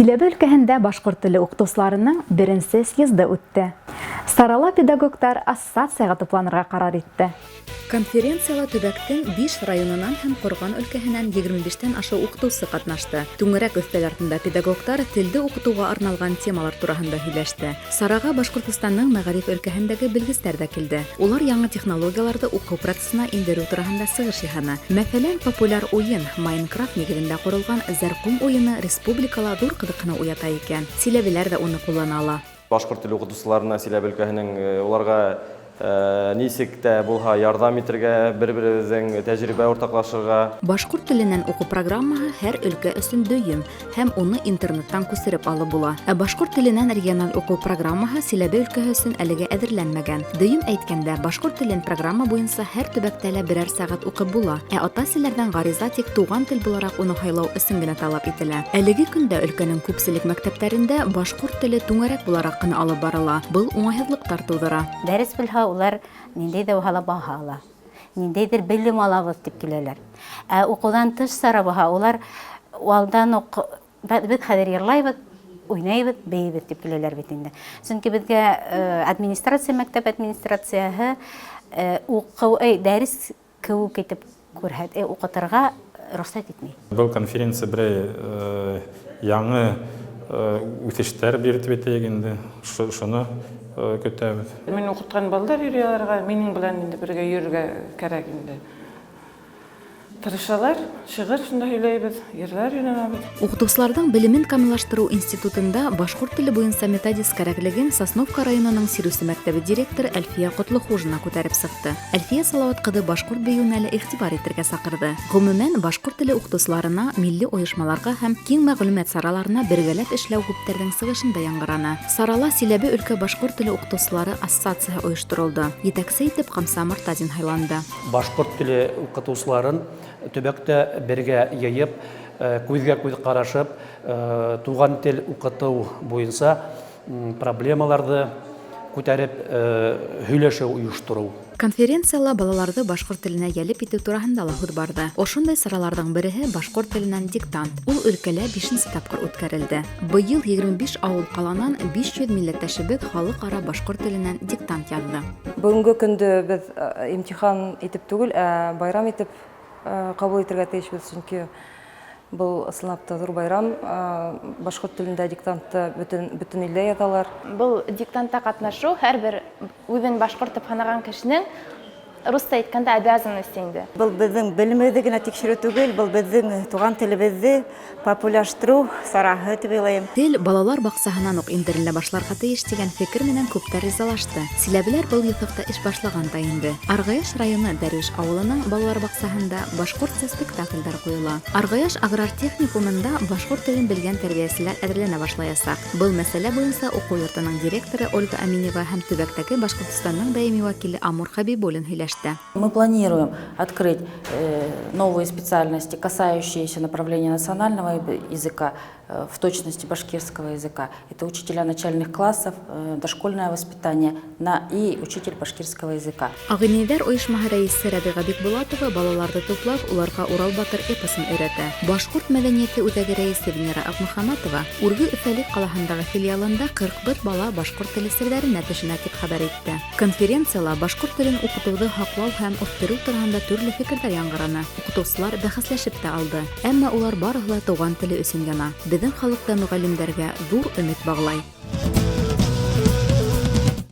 Силәбе өлкәһендә башҡорт теле уҡытыусыларының беренсе съезды үтте. Сарала педагогтар ассоциациягә тупланырға ҡарар итте. Конференцияла төбәктең биш районынан һәм Ҡорған өлкәһенән 25 тән ашыу уҡытыусы ҡатнашты. Түңәрәк өҫтәл артында педагогтар телде уҡытыуға арналған темалар тураһында һөйләште. Сараға Башҡортостандың мәғариф өлкәһендәге белгестәр ҙә килде. Улар яңы технологияларҙы уҡыу процесына индереү тураһында сығыш яһаны. Мәҫәлән, популяр уйын, Майнкрафт нигеҙендә ҡоролған Зәрҡум уйыны республикала ҙур ҡыҙыҡһыныу уята икән. Силәбеләр ҙә уны ҡуллана ала. Башҡорт теле уҡытыусыларына Силәбе өлкәһенең уларға нисек тә булһа ярҙам итергә, бер-беребеҙҙең тәжрибә уртаҡлашырға. Башҡорт теленән уҡыу программаһы һәр өлкә өсөн дөйөм һәм уны интернеттан күсереп алып була. Ә башҡорт теленән региональ уҡыу программаһы Силәбе өлкәһе өсөн әлегә әҙерләнмәгән. Дөйөм әйткәндә, башҡорт телен программа буйынса һәр төбәктә лә берәр сәғәт уҡып була. Ә ата-әсәләрҙән ғариза тик туған тел булараҡ уны һайлау өсөн генә талап ителә. Әлеге көндә өлкәнең күпселек мәктәптәрендә башҡорт теле түңәрәк булараҡ ҡына алып барыла. Был уңайһыҙлыҡтар тыуҙыра. Дәрес булһа, улар ниндәй ҙә булһа ла баһа ала, ниндәйҙер белем алабыҙ тип киләләр. Ә уҡыуҙан тыш сара булһа, улар алдан уҡ беҙ хәҙер йырлайбыҙ, уйнайбыҙ, бейейбеҙ тип киләләр бит инде. Сөнки беҙгә администрация, мәктәп администрацияһы уҡыу, дәрес кеүек итеп күрһәт, уҡытырға рөхсәт итмәй. Был конференция берәй яңы үҫештәр бирер дип әйтәйек инде, шуны көтәбеҙ. Мин уҡытҡан балдар йөрөй аларға, минең белән инде бергә йөрөргә кәрәк инде. Тырышалар, шиғыр шунда һөйләйбеҙ, йырлар өйрәнәбеҙ. Уҡытыусыларҙың белемен камиллаштырыу институтында башҡорт теле буйынса методист кәрәклеген Сосновка районының Сирүсе мәктәбе директоры Әлфиә Ҡотлохужина күтәреп сыҡты. Әлфиә Салауат ҡыҙы башҡорт бейеүенә лә иғтибар итергә саҡырҙы. Ғөмүмән, башҡорт теле уҡытыусыларына, милли ойошмаларға һәм киң мәғлүмәт сараларына бергәләп эшләү күптәрҙең сығышында яңғыраны. Сарала Силәбе өлкә башҡорт теле уҡытыусылары ассоциацияһы ойошторолдо. Етәксе итеп Ҡамса Мортазин һайланды. Башҡорт теле уҡытыусыларын төбәктә бергә йыйып, күҙгә-күҙ ҡарашып, туған тел уҡытыу буйынса проблемаларҙы күтәреп һөйләшеү ойоштороу. Конференцияла балаларҙы башҡорт теленә йәлеп итеү тураһында ла һүҙ барҙы. Ошондай сараларҙың береһе, башҡорт теленән диктант. Ул өлкәлә бишенсе тапҡыр үткәрелде. Быйыл 25 ауыл-ҡаланан 500 милләттәшебеҙ халыҡ-ара башҡорт теленән диктант яҙҙы. Бөгөнгө көндө беҙ имтихан итеп түгел, ә байрам итеп кабул итергә тиешбеҙ, сөнки был ысынлап та ҙур байрам. Башҡорт телендә диктантты бөтен, бөтен илдә яҙалар. Был диктантта ҡатнашыу һәрбер үҙен башҡорт тип һанаған кешенең, русса әйткәндә, обязанность инде. Был беҙҙең белемебеҙҙе генә тикшереү түгел, был беҙҙең туған телебеҙҙе популяштырыу сараһы тип уйлайым. Тел балалар баҡсаһынан уҡ индерелә башларға тейеш тигән фекер менән күптәр ризалашты. Силәбеләр был юҫыҡта эш башлаған да инде. Арғаяш районы Дәрвиш ауылының балалар баҡсаһында башҡортса спектаклдәр ҡуйыла. Арғаяш аграр техникумында башҡорт телен белгән тәрбиәселәр әҙерләнә башлаясаҡ. Был мәсьәлә буйынса уҡыу йортоноң директоры Ольга Әминева һәм төбәктәге Башҡортостандың даими вәкиле Амур Хәбибуллин һөйләште. Мы планируем открыть новые специальности, касающиеся направления национального языка, в точности башкирского языка. Это учителя начальных классов, дошкольное воспитание на, и учитель башкирского языка. Ағинәйҙәр ойошмаһы рәйесе Рәбиға Бикбулатова балаларҙы туплап, уларға Урал батыр эпосын өйрәтә. Башҡорт мәҙәниәте үҙәге рәйесе Венера Аҡмөхәмәтова Үрге Өфәлек ҡалаһындағы филиалында 41 бала башҡорт теле серҙәренә төшөнә тип хәбәр итте. Конференцияла башҡорт телен уҡытыуҙы һаҡлау һәм үҫтереү тураһында төрлө фекерҙәр яңғыраны. Уҡытыусылар бәхәсләшеп тә алды. Әммә улар барыһы ла туған теле өсөн яна. Беҙҙең халыҡ та мөғәллимдәргә ҙур өмөт бағлай.